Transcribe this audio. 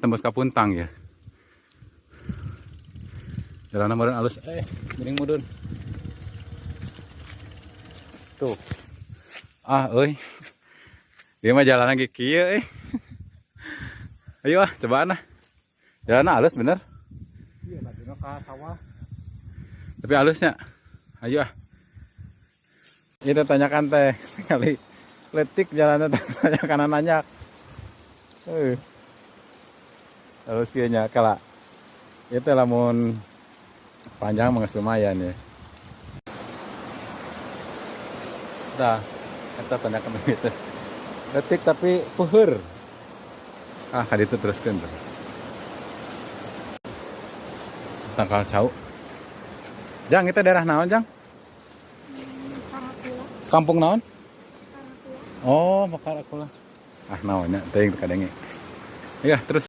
Tembus ka Puntang ya. Jalan meureun alus, mending mudun. Tuh. Ah, euy. Ieu mah jalan lagi kieu euy. Ayo ah, cobaan ah. Jalan alus bener. Iya, lagi ka sawah. Tapi alusnya. Ayo ah. Itu tanjakan teh kali letik jalannya, tanjakan nanjak. Eh. Terus kieu nya kala. Itu lamun panjang mah geus lumayan ya. Dah, eta tanjakan gitu. Letik tapi peuheur. Ah, ka ditu teruskeun tuh. Tangkal cau. Jang, itu daerah naon, Jang? Karakula. Kampung naon? Karakula. Oh, Mekar Akula. Ah, naonnya, teuing teu kadenge. Iya, terus.